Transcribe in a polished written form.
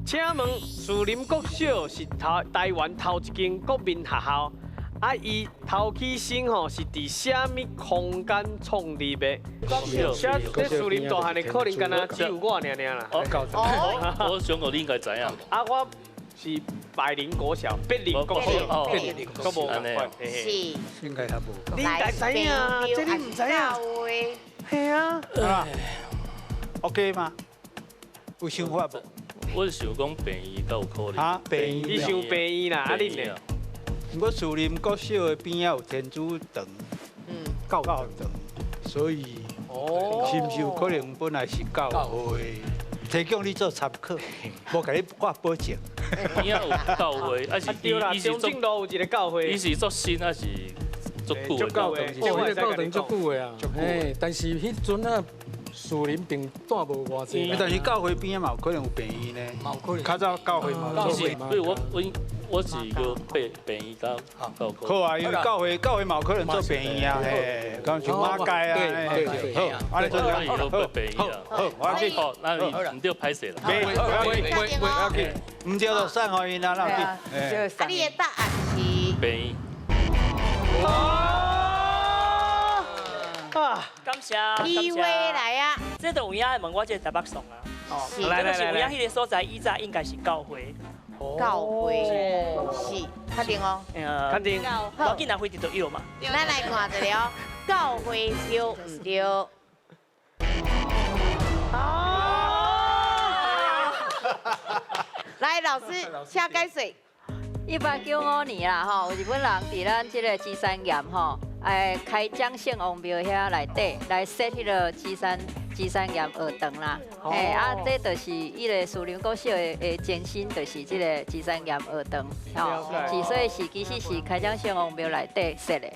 請問士林國小是頭台灣頭一間國民學校，啊，伊頭起身吼是佇啥物空間創立的？這這士林大漢的可能敢若只有我爾爾啦。哦，我想講你應該知影。啊，我是百靈國小，百靈國小，都無仝款。是，應該較無。你應該知影，這你毋知影？係啊。 OK 嗎？有想法無？我想講病院敢有可能。啊，病院。你想病院啦？啊，恁呢？我士林國小的邊仔有天主堂，教堂，所以是毋是有可能本來是教會？提供你做參考，無共你掛保證。邊仔有教會，還是對啦，中正路有一個教會。伊是做新還是足久的教會？哦，彼個教堂足久的啊，嘿，但是彼陣啊，士林並住無偌濟。但是教會邊仔嘛有可能有病院呢，嘛有可能。較早教會嘛有。其實，對我我我是個病病院較較好啊，因為教會嘛有可能做病院啊，嘿，講像馬偕啊，對對對，好，按呢做好，病院啊，好，我去，好，那你毋對歹勢啦，袂，不要緊，不要緊，毋對就送予𪜶啦，那要緊。啊，你的答案是病院。啊，感謝，機會來啊！這都有影問我這個台北送啊，哦，這個是有影彼個所在，以前應該是教會。教會是，確定哦。確定。無緊，若非佇就藥嘛。咱來看一下哦，教會對毋對？啊！來，老師下該水。1895年啦，吼，有日本人佇咱這個芝山岩吼，開漳聖王廟遐內底來設彼個芝山岩學堂啦。嘿，啊，這就是彼個士林國小的前身，就是這個芝山岩學堂。吼，是所以是其實是開漳聖王廟內底設的。